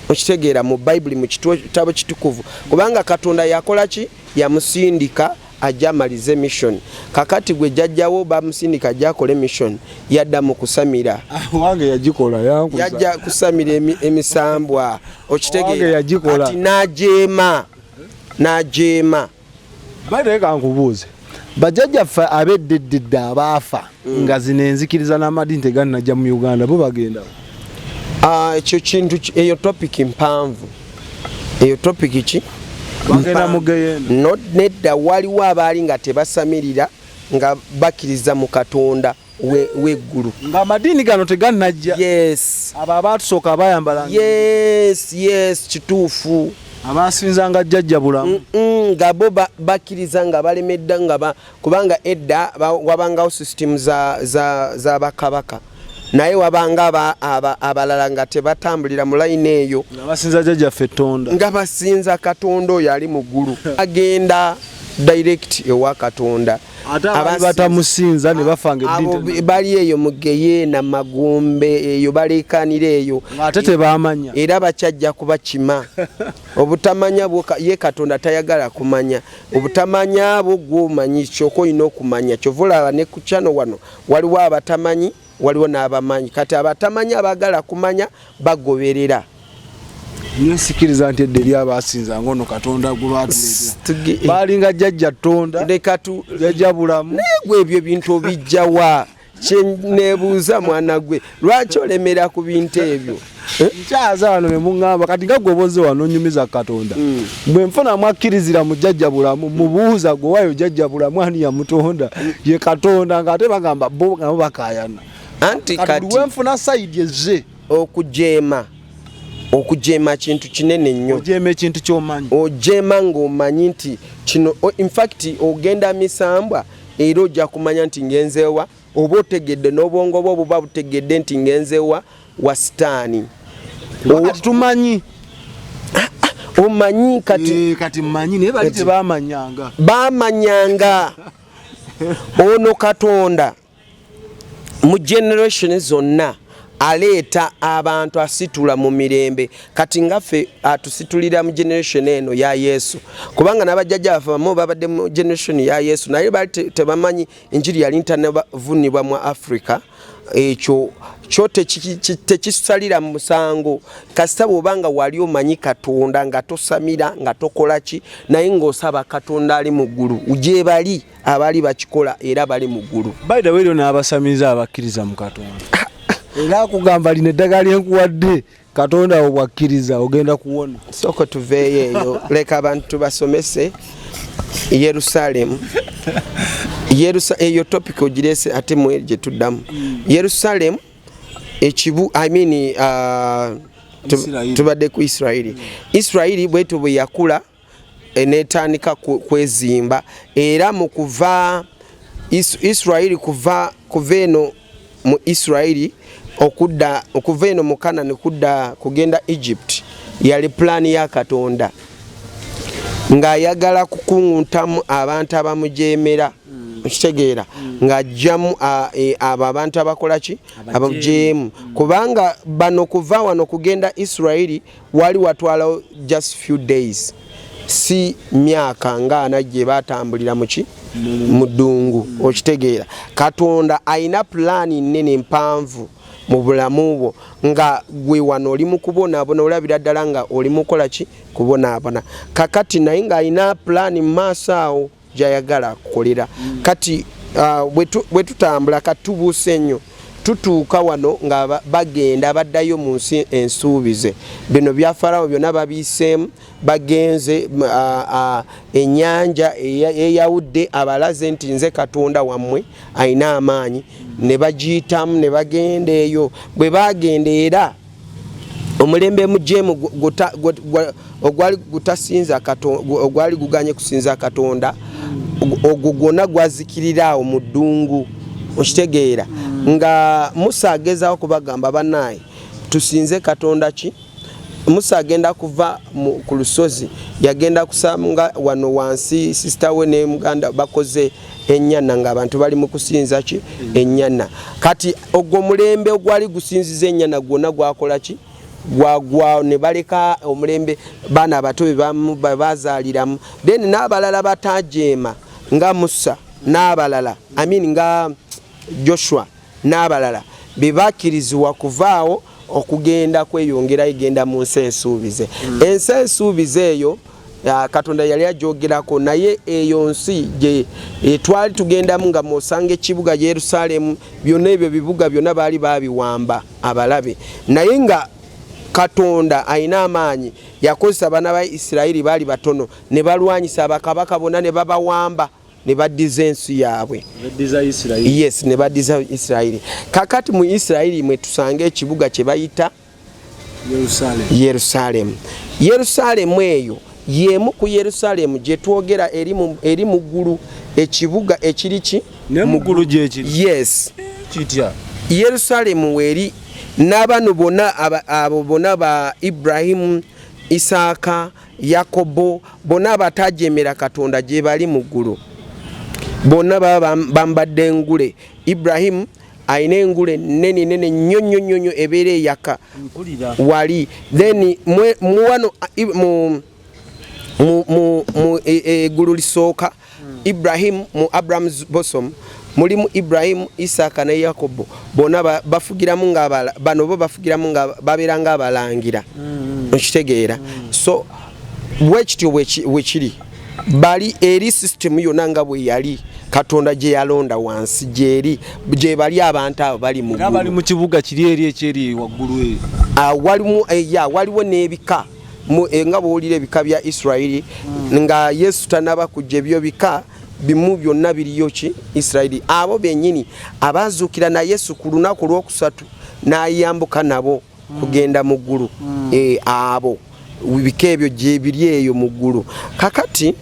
okitegeera, mu Bayibuli, mu kitabo kitukuvu, kubanga Katonda yakola ki? Yamusindika ajja amalize mission. Kakati gwe jjajjawo bamusindika ajja akole mission, yadda mu kusamira. Wange yagikola, yankuza. Yajja kusamira emisambwa. Wange okitegeera? Yagikola. Kati n'ajeema, n'ajeema. Baite kankubuuze, bajjajjaffe ab'eddededde abaafa nga zino enzikiriza n'amadiini tegannajja mu Uganda, bo bagenda? Ah, ekyo kintu eyo topic mpanvu, eyo topic ki? Bagenda mu geyeena? No, nedda, waliwo abaali nga tebasamirira nga bakkiriza mu Katonda w'eggulu. Ng'amadiini gano tegannajja? Yes. Abo abaatusooka abayambalanga? Yes, kituufu. Abasinzanga jjajja Bulamu? Nga bo bakkiriza nga balemedda nga kubanga edda wabangawo system za bakabaka, naye wabanga abalala nga tebatambulira mu layini eyo. Nga basinza jjajjaffe Tonda. Nga basinza Katonda oyo ali mu ggulu, agenda direct ewa Katonda. Ate abaali batamusinza ne bafa nga abo eddiini bali eyo mu geyeena, magombe eyo, baleekanira eyo. Ng'ate tebamanya. Era bakyajja kubakima obutamanya bwo. Ye Katonda tayagala kumanya obutamanya bwo. Gwomanyi kyokka olina okumanya. Kyova olaba ne ku channel wano waliwo abatamanyi, waliwo n'abamanyi. Kati abatamanyi abaagala kumanya bagoberera. Nsikiriza nti edda eri abasinzanga ono Katonda gwe batuleetera baalinga jjajja Tonda, leka tu jjajja Bulamu. Naye gwe ebyo ebintu obijjawa? Kyeneebuuza, mwana gwe, lwaki olemera ku bintu ebyo? Eh? Nkyaza wano ne muŋŋamba kati nga gwe oboze wano onyumiza Katonda, bwe nfuna mwakkirizira mu jjajja Bulamu, mubuuza gwe waayo jjajja Bulamu ani yamutonda? Ye Katonda? Ng'ate bagamba bo nabo bakaayana. Anti kati kati buli wenfuna side ezze. Okujeema kintu kinene nnyo. Ojeema ekintu ky'omanyi. Ojeema ng'omanyi nti kino in fact ogenda misambwa, era ojja kumanya nti ngenzeewa, oba otegedde n'obwongo bwo buba butegedde nti ngenzeewa wa sitaani. Kati tumanyi. Omanyi kati. Kati mmanyi, naye bali tebamanyanga. Bamanyanga ono Katonda mu generation zonna aleeta abantu, asitula mu mirembe. Kati ngaffe atusitulira mu generation eno ya Yesu, kubanga n'abajjajja baffe bamu babadde mu generation ya Yesu, naye baali tebamanyi enjiri yali ntanavunibwa mu Africa. Ekyo kyo tekisalira musango, kasita bw'oba nga wali omanyi Katonda, nga tosamira, nga tokola ki, naye ng'osaba Katonda ali mu ggulu. Gye bali abaali bakikola era bali mu ggulu. By the way, eryo n'abasamize abakkiriza mu Katonda, era akugamba lino eddagala lyenkuwadde, Katonda wo bwakkiriza ogenda kuwona. Sooka tuveeyo eyo, leka abantu tubasomese Yerusalemu. Eyo topic ogirese ate mwe gye tuddamu. Yerusalemu ekibu, I mean, Isirayiri. Tubadde ku Isirayiri. Isirayiri bwetyo bwe yakula, netandika kwezimba, era mu kuva Isirayiri kuva eno mu Isirayiri okudda, okuva eno mu Kanani kudda kugenda Egypt, yali pulaani ya Katonda ng'ayagala kukuŋŋuntamu abantu abamujeemera, okitegeera, ng'ajjamu abo abantu abakola ki? Abajeemu. Kubanga bano kuva wano kugenda Isirayiri wali watwalawo just few days, si myaka ngaana gye batambulira muki mu ddungu, okitegeera. Katonda ayina pulaani nnene mpanvu. Mu bulamu bwo nga gwe wano oli mu kubonaabona, olabira ddala nga oli mukola ki? Kubonaabona. Kakati naye ng'alina pulaani mu maaso awo gy'ayagala akukolera. Kati bwe tutambula, kati tubuuse nnyo, tutuuka wano nga bagenda baddayo mu nsi ensuubize. Bino bya Farawo byonna babiyiseemu, bagenze ennyanja eyawudde, abalaze nti nze Katonda wammwe alina amaanyi, ne bagiyitamu ne bagenda eyo. Bwe bagenda, era omulembe mujeemu ogwali gutasinza, ogwali guganye kusinza Katonda, ogwo gwonna gwazikirira awo mu ddungu. Okitegeera nga Musa agezaako kubagamba, "Bannaaye, tusinze Katonda ki?" Musa agenda kuva ku lusozi, yagenda kusanga wano wansi sister we ne muganda bakoze ennyana, ng'abantu bali mu kusinza ki? Ennyana. Kati ogwo omulembe ogwali gusinziza ennyana gwonna gwakola ki? Gwagwa, ne baleka omulembe baana abato be bazaaliramu. Then n'abalala batajeema nga Musa n'abalala, I mean nga Joshua n'abalala, be bakkirizibwa kuvaawo okugenda kweyongerayo genda mu nsi ensuubize. Ensi ensuubize eyo Katonda yali agyogerako, naye eyo nsi gye twali tugendamu nga mwosanga ekibuga Yerusaalemu, byonna ebyo bibuga byonna baali babiwamba abalabe. Naye nga Katonda alina amaanyi, yakozesa abaana ba Isirayiri, baali batono, ne balwanyisa abakabaka bonna ne babawamba ne baddiza ensi yaabwe. Yes, ne baddiza Isirayiri. Kakati mu Isirayiri mwe tusanga ekibuga kye bayita Yerusaalemu. Yerusaalemu eyo yemu ku Yerusaalemu gye twogera eri mu ggulu, ekibuga ekiri ki? Ne mu ggulu gyekiri? Yes. Kitya? Yerusaalemu weeri n'abano bonna, abo bonna ba Iburahimu, Isaaka, Yakobo, bonna abatajemera Katonda gye bali mu ggulu. Bonna baba bambadde engule. Iburahimu alina engule nene nene nnyo nnyo nnyo nnyo, ebeera eyaka wali. Then muwano mu eggulu lisooka, Ibrahimu, mu Abraham's bosom mulimu Ibrahimu, Isaaka ne Yakobo. Bonna bafugiramu nga bano, bo bafugiramu nga babeera nga abalangira. Okitegeera? So bwekityo bwekiri bali eri sisitemu yonna nga bwe yali Katonda gye yalonda wansi, gyeri gye bali abantu abo bali mu bali mu kibuga kiri eri ekyeri waggulu eyo. Walimu ya waliwo n'ebika nga bw'owulira ebika bya Isirayiri nga Yesu tanaba kujja, ebyo bika bimu byonna biriyo ki Isirayiri. Abo bennyini abazuukira na Yesu ku lunaku lwokusatu n'ayambuka nabo kugenda mu ggulu, abo bika ebyo gye biri eyo mu ggulu. Kakati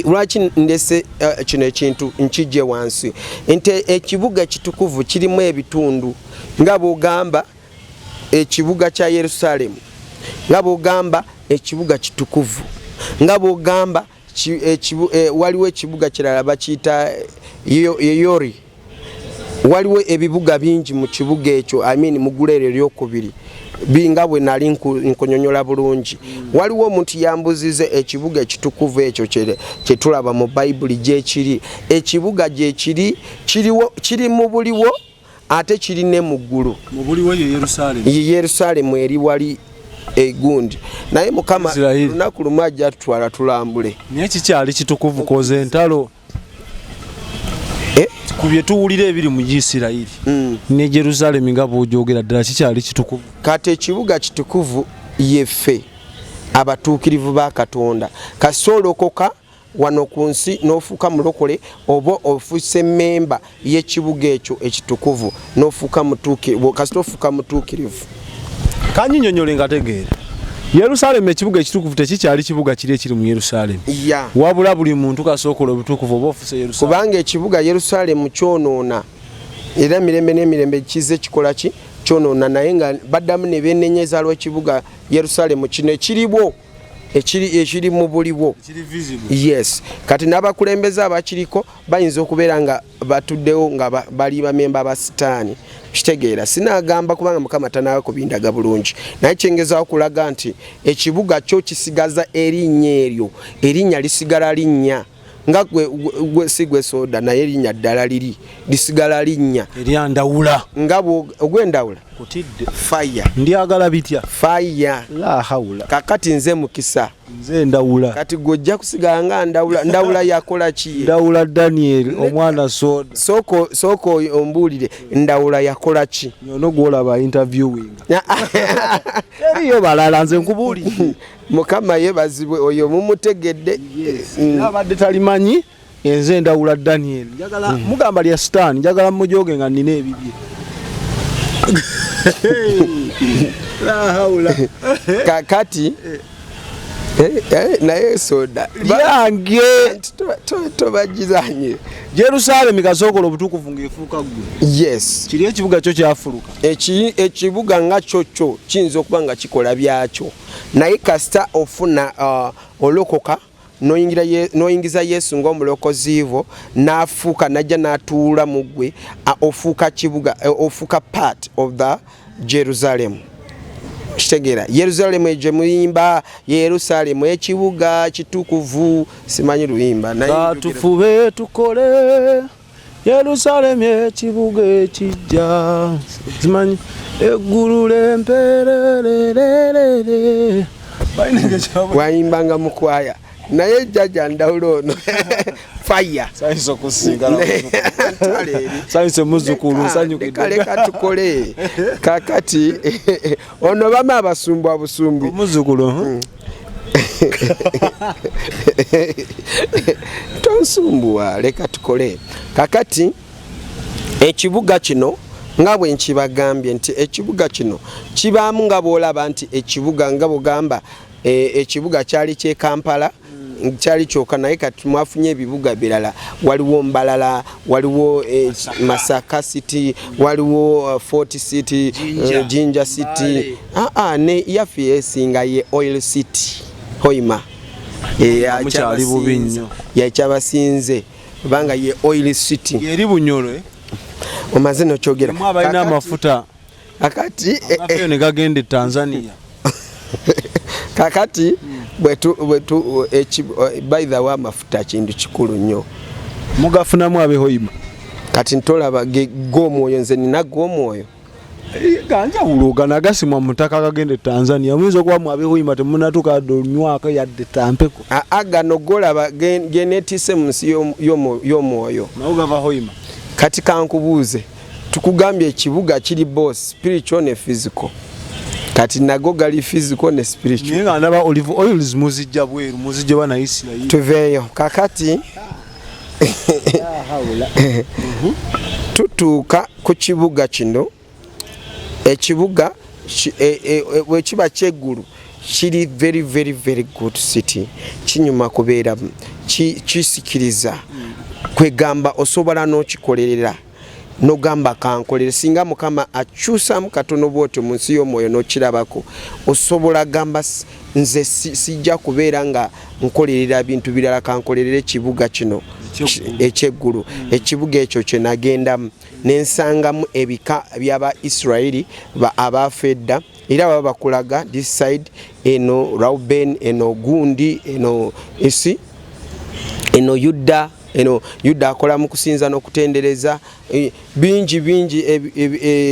lwaki ndese kino ekintu nkijje wansi nti ekibuga ekitukuvu kirimu ebitundu, nga bw'ogamba ekibuga kya Yerusaalemu, nga bw'ogamba ekibuga kitukuvu, nga bw'ogamba waliwo ekibuga kirala bakiyita Yeyori. Waliwo ebibuga bingi mu kibuga ekyo, I mean mu ggulu eryo eryokubiri, binga bwe nali nkunyonyola bulungi. Waliwo omuntu yambuzize ekibuga ekitukuvu ekyo kyetulaba mu Bayibuli gyekiri. Ekibuga gyekiri kiriwo, kiri mu buliwo ate kiri ne mu ggulu. Mu buliwo ye Yerusaalemu. Ye Yerusaalemu eri wali egundi. Naye Mukama lunaku lumu ajja tutwala tulambule. Naye kikyali kitukuvu koza entalo ku bye tuwulira ebiri mu Isirayiri ne Yerusaalemi nga bw'ogyogera, ddala kikyali kitukuvu? Kati ekibuga kitukuvu yeffe abatuukirivu ba Katonda. Kasita olokoka wano ku nsi n'ofuuka mulokole, oba ofuuse memba y'ekibuga ekyo ekitukuvu, n'ofuuka mutuukirivu. Kasita ofuuka mutuukirivu. Kanyinyonyole nga tegeera. Yerusaalemi ekibuga ekitukuvu tekikyali kibuga kiri ekiri mu Yerusaalemi, wabula buli muntu kasookola obutukuvu oba ofuuse Yerusaalemi. Kubanga ekibuga Yerusaalemu kyonoona, era mirembe n'emirembe kize kikola ki? Kyonoona. Naye nga baddamu ne beenenyeza lw'ekibuga Yerusaalemu kino ekiriwo, ekiri mu buliwo. Yes. Kati n'abakulembeze abakiriko bayinza okubeera nga batuddewo nga bali bamemba ba Sitaani. Kitegeera sinaagamba kubanga Mukama tanaba kubindaga bulungi, naye kyengezaako kulaga nti ekibuga kyo kisigaza erinnya eryo, erinnya lisigala linnya. Nga gwe si gwe soda, naye erinnya ddala liri lisigala linnya. Eryandawula. Nga ogwendawula. Kutidde. Fire. Ndyagala bitya. Fire. La hawula. Kakati nze Mukisa. Nze Ndawula. Kati gwojja kusigala nga Ndawula. Ndawula yakola ki? Ndawula Daniel, omwana soda. Sooka ombuulire, Ndawula yakola ki? Nyono gwolaba interviewing, eriyo balala, nze nkubuulidde. Mukama yebazibwe, oyo mumutegedde. Abadde talimanyi, enze Ndawula Daniel, njagala mugamba lya sitaani, njagala mujoge nga nina ebibye. La hawula. Kakati naye soda lyange. Tobagizanye. Jerusalemi kasookola obutukuvu ng'efuuka ggwe. Yes. Kiri ekibuga kyo kyafuluka. Ekibuga nga kyokyo kiyinza okuba nga kikola byakyo, naye kasita ofuna olokoka n'oyingiza Yesu ng'omulokozi wo, n'afuuka najja n'atuula mu ggwe, ofuuka kibuga, ofuuka part of the Jerusalem. Kitegeera Yerusalemu egyo muyimba, Yerusalemu ekibuga kitukuvu, simanyi luyimba naye. Katufube tukole Yerusalemu ekibuga ekijja, simanyi eggulu lemperererere. Wayimbanga mu kwaya, naye jjajja Ndawula ono fire. Sayinza okusinkana. Ntwala eri. Sayinza muzzukulu nsanyukidde. Leka tukole. Kakati ono bama abasumbwa busumbwi. Omuzzukulu, huh? Tonsumbuwa, leka tukole. Kakati ekibuga kino, nga bwe nkibagambye nti ekibuga kino kibaamu, nga bw'olaba nti ekibuga, nga bwogamba ekibuga kyali ky'e Kampala kyali kyokka, naye kati mwafunye ebibuga birala. Waliwo Mbalala, waliwo Masaka City, waliwo Fort City, Jinja. Jinja City. Mbale. Ne yaffe esinga ye Oil City, Hoima. Mukyali bubi nnyo. Yakyabasinze kubanga ye Oil City. Eri Bunyoro, eh? Omaze nokyogera. Mu abalina amafuta. Kakati Agafeyo ne gagenda e Tanzania. Kakati bwetu by the way, amafuta kintu kikulu nnyo. Mugafunamu abehoima. Kati ntolaba g'omwoyo, nze nina g'omwoyo. Ganjawulo gano agasimwa mu ttaka agagenda e Tanzania. Muyinza okuba mu abehoima temunatuuka yadde onywako yadde tampeko. Aa, gano golaba geneetisse mu nsi y'omwoyo. Nawo gava Hoima. Kati kankubuuze, tukugambye ekibuga kiri both spiritual ne physical. Kati nago gali physical ne spiritual. Naye nga ndaba olive oils muzijja bweru, muzijja bana Isirayiri. Tuveeyo. Kakati tutuuka ku kibuga kino. Ekibuga bwe kiba kyeggulu kiri very very very good city, kinyuma kubeeramu, kisikiriza. Kwegamba osobola n'okikolerera nogamba kankolere. Singa Mukama akyusamu katono bwotyo mu nsi y'omwoyo n'okirabako, osobola gamba nze sijja kubeera nga nkolerera bintu birala, kankolerere ekibuga kino ekyeggulu. Ekibuga ekyo kye nagendamu nensangamu ebika by'aba Isirayiri abaafa edda, era baba bakulaga this side eno Reuben, eno gundi, eno esi, eno Yuda. Eno Yuda akola mu kusinza n'okutendereza, bingi bingi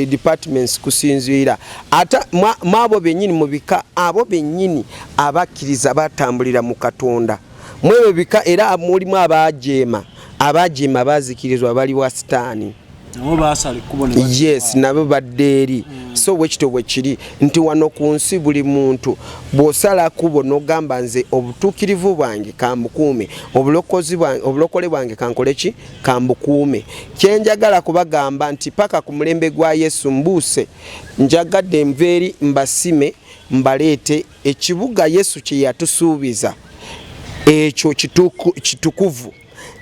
departments kusinziira ate mwabo bennyini mu bika, abo bennyini abakkiriza batambulira mu Katonda mwebyo bika. Era mulimu abajeema, abajeema bazikirizwa, bali wa Sitaani. Nabo basala ekkubo ne Yes, nabo badde eri. So bwekityo bwe kiri nti wano ku nsi buli muntu bw'osala kubo n'ogamba nze obutuukirivu bwange kambukuume, obulokozi bwange, obulokole bwange kankole ki, kambukuume. Kyenjagala kubagamba nti paka ku mulembe gwa Yesu mbuuse, njagadde nva eri mbasime mbaleete ekibuga Yesu kye yatusuubiza, ekyo kitukuvu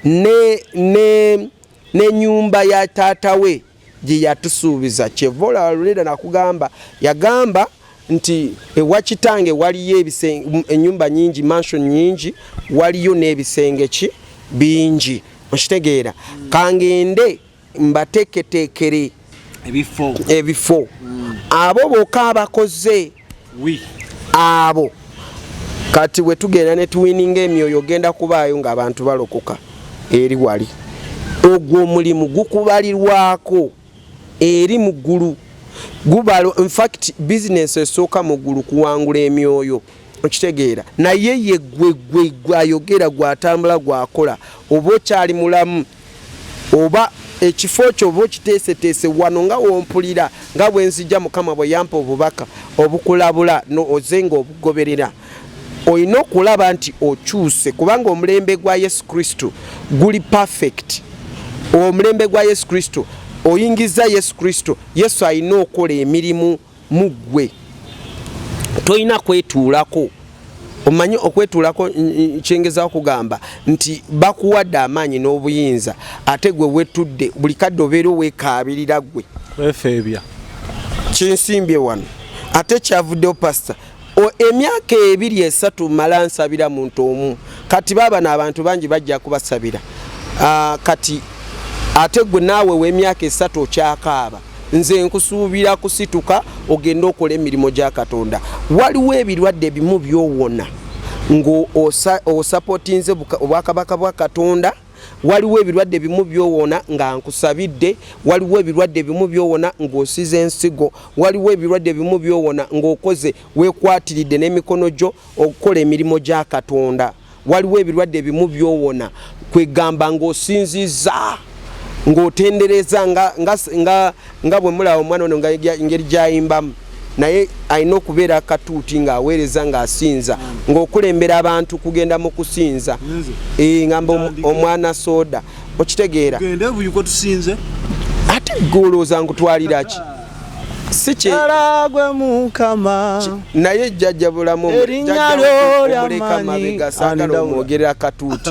ne n'ennyumba ya taata we gye yatusuubiza. Kyeva olaba lulira nakugamba, yagamba nti ewa kitange waliyo ennyumba nyingi, mansion nyingi, waliyo n'ebisenge ki bingi. Okitegeera? Kangende mbateeketeekere ebifo. Ebifo. Abo bokka abakoze wi abo. Kati bwe tugenda ne tuwininga emyoyo, ogenda kubaayo ng'abantu balokoka eri wali. Ogwo omulimu gukubalirwako eri mu ggulu. Gubalo, in fact business esooka mu ggulu kuwangula emyoyo, okitegeera? Naye ye gwe gwe gwayogera, gwatambula, gwakola, oba okyali mulamu, oba ekifo kyo oba okiteeseteese wano nga wompulira, nga bwe nzija Mukama bwe yampa obubaka obukulabula, no oze nga obugoberera, olina okulaba nti okyuse, kubanga omulembe gwa Yesu Kristo guli perfect. Omulembe gwa Yesu Kristo, oyingiza Yesu Kristo, Yesu alina okola emirimu mu ggwe. Tolina kwetuulako. Omanyi okwetuulako kyengezaako kugamba nti bakuwadde amaanyi n'obuyinza, ate gwe wetudde buli kadde obeera oweekaabirira ggwe. Kwefeebya. Kinsimbye wano ate kyavuddewo, pasita, emyaka 2 3 mala nsabira muntu omu. Kati baabano abantu bangi bajja kubasabira. Kati ate gwe naawe w'emyaka 3 okyakaaba. Nze nkusuubira kusituka ogende okola emirimu gya Katonda. Waliwo ebirwadde ebimu byowona ng'osapootinze obwakabaka bwa Katonda. Waliwo ebirwadde ebimu byowona nga nkusabidde. Waliwo ebirwadde ebimu byowona ng'osiza ensigo. Waliwo ebirwadde ebimu byowona ng'okoze, weekwatiridde n'emikono gyo okukola emirimu gya Katonda. Waliwo ebirwadde ebimu byowona kwegamba ng'osinziza, ng'otendereza, nga, nga, nga, nga bwe mulaba omwana ono nga engeri gy'ayimbamu, naye alina okubeera katuuti ng'aweereza, ng'asinza, ng'okulembera abantu kugenda mu kusinza. Ngamba omwana soda, okitegeera? Gende buyuko tusinze. Ate golowooza nkutwalira ki? Si kye gwe Mukama. Naye jjajja Bulamu Erinnya lyo omuleka ly'amaanyi. mabega, saagala Ani? omwogerera katuuti,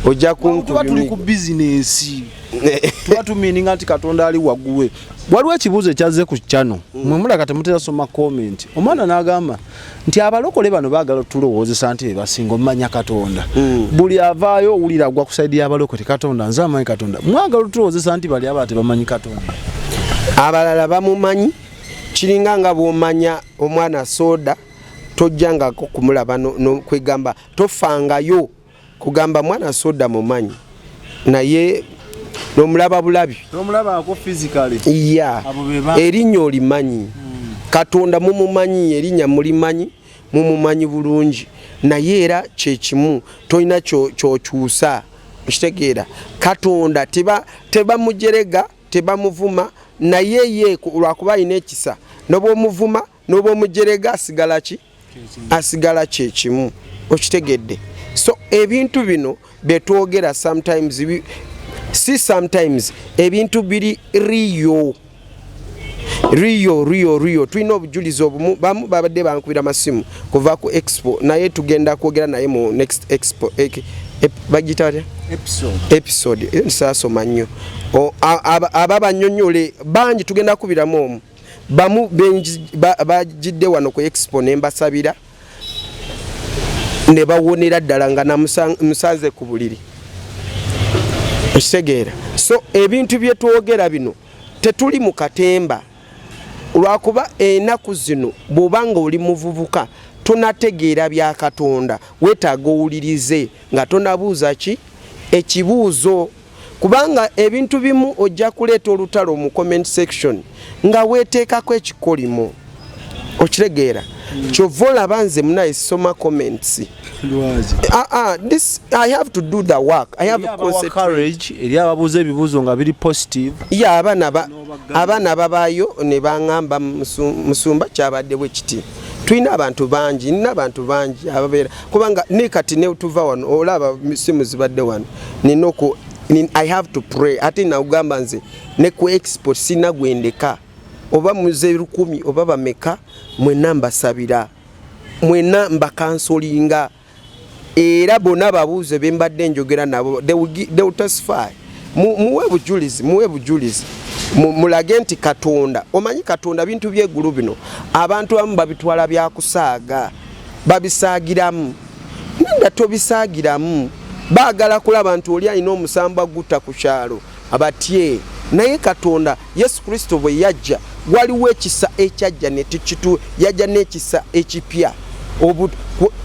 ojja Tuba tuli ku kunkubya. bizinensi, tuba tumiininga nti Katonda ali waggulu. Waliwo ekibuuzo ekyazze ku channel mwe, mulaka temutera soma comment. Omwana n'agamba nti abalokole bano baagala otulowoozesa nti bebasinga omumanya Katonda. Buli avaayo owulira agwa ku side y'abalokole, Katonda nze amanyi Katonda. Mwagala otulowoozesa nti bali abala tebamanyi Katonda. Abalala bamumanyi. Kiringa nga bw'omanya omwana soda, tojjangako kumulaba kwegamba tofangayo kugamba mwana soda mumanyi, naye nomulaba bulabi. Tomulabaako physically. Ya. Abo be Erinnya olimanyi, Katonda mumumanyi, erinnya mulimanyi, mumumanyi bulungi, naye era kyekimu, tolina kyokyusa, okitegeera? Katonda tebamujerega, tebamuvuma, naye ye lwakuba alina ekisa, nobwomuvuma nobwomujerega asigala ki? Asigala kyekimu, okitegedde? So ebintu bino byetwogera sometimes si sometimes, ebintu biri real, real, real, real. Tulina obujulizi obumu. Bamu babadde bankubira masimu kuva ku expo, naye tugenda kwogera naye mu next expo, bagiyita batya? Episode. Episode. Nsaasoma nnyo. Aba banyonyole bangi, tugenda kubiramu omu. Bamu bagidde wano ku expo ne mbasabira ne bawonera ddala nga namusanze ku buliri, okitegeera? So ebintu bye twogera bino tetuli mu katemba, lwakuba enaku zino bw'oba nga oli muvubuka tonategeera bya Katonda, weetaaga owulirize nga tonabuuza ki ekibuuzo, kubanga ebintu bimu ojja kuleeta olutalo mu comment section nga weeteekako ekikolimo, okitegeera? Kyova olaba nze munaye soma comments. Lwaki? This I have to do the work, I have to concentrate. Courage eri ababuuza ebibuuzo nga biri positive. Ya, abaana babaayo ne baŋŋamba, "Musumba, kyabadde bwe kiti." Tulina abantu bangi, nina abantu bangi ababeera, kubanga ne kati ne tuva wano olaba simu zibadde wano, nina oku I have to pray. Ate nakugamba nze ne ku expo sina gwendeka, oba muze 1000 oba bameka, mwenna mbasabira, mwenna mbakansolinga, era bonna babuuze bembadde njogera nabo, they will testify. Muwe bujulizi, muwe bujulizi. Mulage nti Katonda, omanyi Katonda, bintu byeggulu bino abantu abamu babitwala byakusaaga, babisaagiramu. Nenda tobisaagiramu. Baagala kulaba nti oli alina omusambwa gutta ku kyalo abatye, naye Katonda Yesu Kristo bwe yajja, waliwo ekisa ekyajja ne tukitu, yajja n'ekisa ekipya.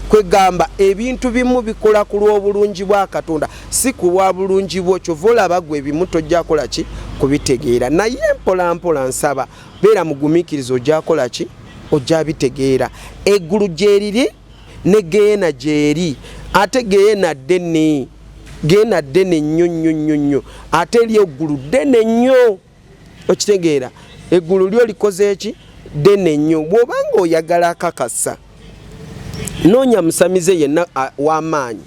Kwegamba ebintu bimu bikola ku lw'obulungi bwa Katonda, si ku lwa bulungi bwo. Kyova olaba gwe ebimu tojja kola ki kubitegeera, naye mpola mpola nsaba beera mugumiikiriza, ojja kola ki, ojja bitegeera. Eggulu gyeriri ne geena gyeri, ate geena ddene, geena ddene nnyo nnyo nnyo nnyo, ate eri eggulu ddene nnyo. Okitegeera, eggulu lyo likoze eki ddene nnyo. Bw'obanga oyagala akakasa, noonya musamize yenna w'amaanyi,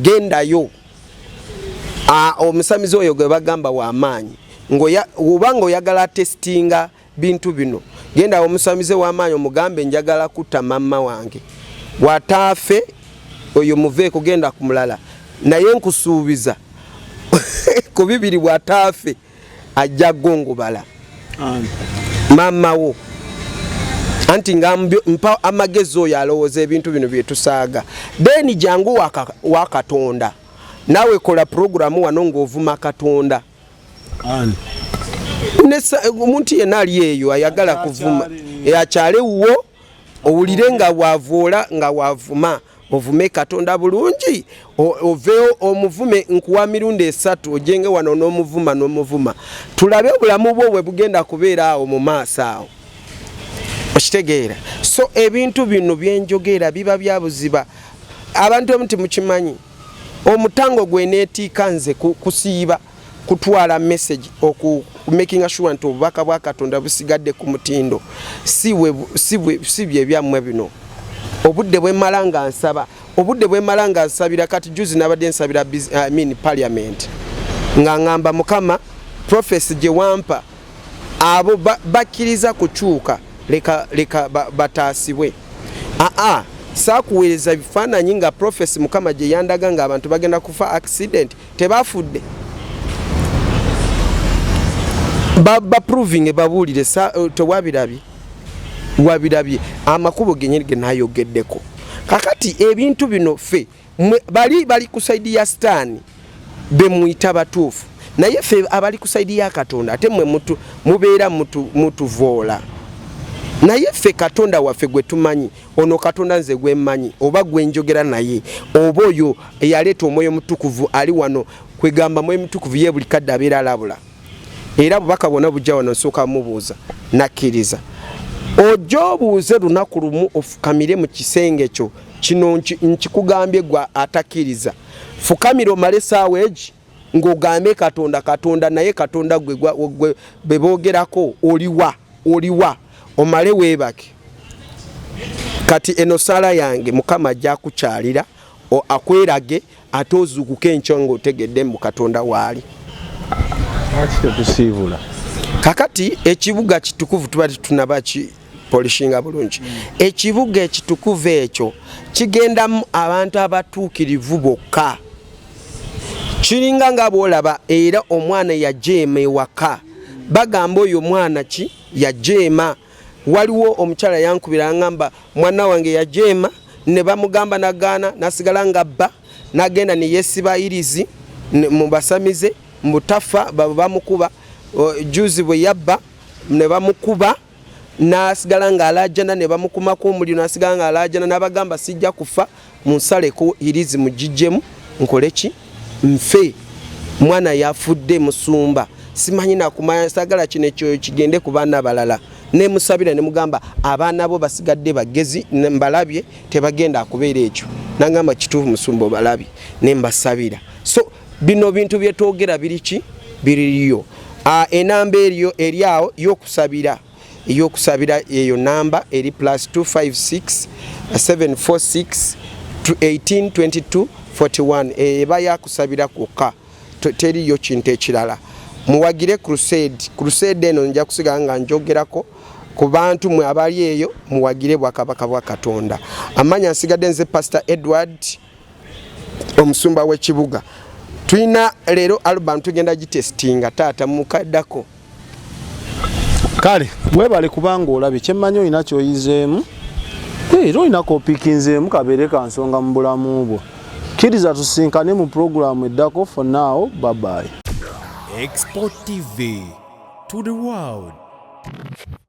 gendayo. Omusamize oyo gwe bagamba w'amaanyi, oba nga oyagala testinga bintu bino, genda omusamize w'amaanyi omugambe, njagala kutta mamma wange, bw'ataafe oyo muveeko, genda ku mulala. Naye nkusuubiza ku bibiri, bw'ataafe ajja gongobala maama wo. Anti nga mpa amagezi oyo alowooza ebintu bino byetusaaga, then jangu wa Katonda, naawe kola puroguramu wano ng'ovuma Katonda. Omuntu yenna ali eyo ayagala kuvuma, akyale wuwo owulire nga wavoola, nga wavuma, ovume Katonda bulungi, oveewo omuvume. Nkuwa mirundi 3, ojenge wano n'omuvuma n'omuvuma, tulabe obulamu bwo bwe bugenda kubeera awo mu maaso awo. Okitegeera? So ebintu bino byenjogera biba byabuziba abantu emu timukimanyi. Omutango gweneetiika nze kusiiba kutwala message, oku making sure nti obubaka bwa Katonda busigadde ku mutindo, si bye byammwe bino. Obudde bwemmala nga nsaba, obudde bwemmala nga nsabira. Kati juzi nabadde nsabira I mean parliament, nga ŋŋamba, Mukama, prophecy gye wampa, abo bakkiriza kukyuka, leka, leka bataasibwe. Aa saakuweereza bifaananyi nga prophecy Mukama gye yandaga nga abantu bagenda kufa accident, tebafudde. Ba proving babuulire, tewabirabye, wabirabye amakubo genyini ge nayogeddeko. Kakati ebintu bino ffe bali bali ku side ya Sitaani bemuyita batuufu, naye ffe abali ku side ya Katonda, ate mmwe mubeera mutuvoola. Naye ffe Katonda waffe gwe tumanyi, ono Katonda nze gwemmanyi oba gwenjogera naye, oba oyo eyaleeta Omwoyo Mutukuvu ali wano, kwegamba Mwoyo Mutukuvu ye buli kadde abeera alabula, era bubaka bwonna bujja wano nsooka mubuuza nakkiriza. Ojja obuuze lunaku lumu, ofukamire mu kisenge kyo. Kino nkikugambye gwa atakkiriza, fukamire omale essaawa egi ng'ogambe Katonda, Katonda, naye Katonda gwe be boogerako oliwa, oliwa? Omale weebake. Kati eno saala yange, Mukama ajja kukyalira akwerage, ate ozuukuke enkyo ng'otegedde mu Katonda waali. Lwaki tetusiibula? Kakati ekibuga kitukuvu tuba tetunaba kipolishinga bulungi. Ekibuga ekitukuvu ekyo kigendamu abantu abatuukirivu bokka. Kiringa nga bwolaba era omwana yajeema ewaka, bagamba oyo mwana ki yajeema. Waliwo omukyala yankubira ngamba mwana wange yajeema, ne bamugamba nagaana, nasigala nga bba nagenda neyesiba irizi mubasamize mbutafa bamukuba. Juzi bwe yabba ne bamukuba, nasigala nga alajana, ne bamukumako omuliro, nasigala nga alajana, nabagamba sijja kufa, munsaleko irizi mugijjemu nkole ki, nfe. Mwana yafudde, musumba, simanyi nakumanya, sagala kino ekyoyo kigende ku baana balala. Nemusabira, nemugamba abaana bo basigadde bagezi, mbalabye tebagenda kubeera ekyo. Nagamba kituufu musumba, obalabye, nembasabira. So bino bintu byetwogera biri ki, biririyo. Enamba eriyo eri awo yokusabira, eyokusabira eyo namba eri plus 256 746 18 22 41. Eba yakusabira kwokka, teriyo kintu ekirala. Muwagire crusade. Crusade eno nja kusigala nga njogerako ku bantu mwe abali eyo, muwagire bwakabaka bwa Katonda. Amanya nsigadde nze Pastor Edward, omusumba w'ekibuga. Tulina leero album tugenda gitestinga, taata mukaddako. Kale webale kubanga olabye kyemmanyi olina kyoyizeemu, era olina kopikinzeemu, kabeere ka nsonga mu bulamu bwo. Kkiriza tusinkane mu puroguramu eddako. For now, bye bye. Export TV to the world.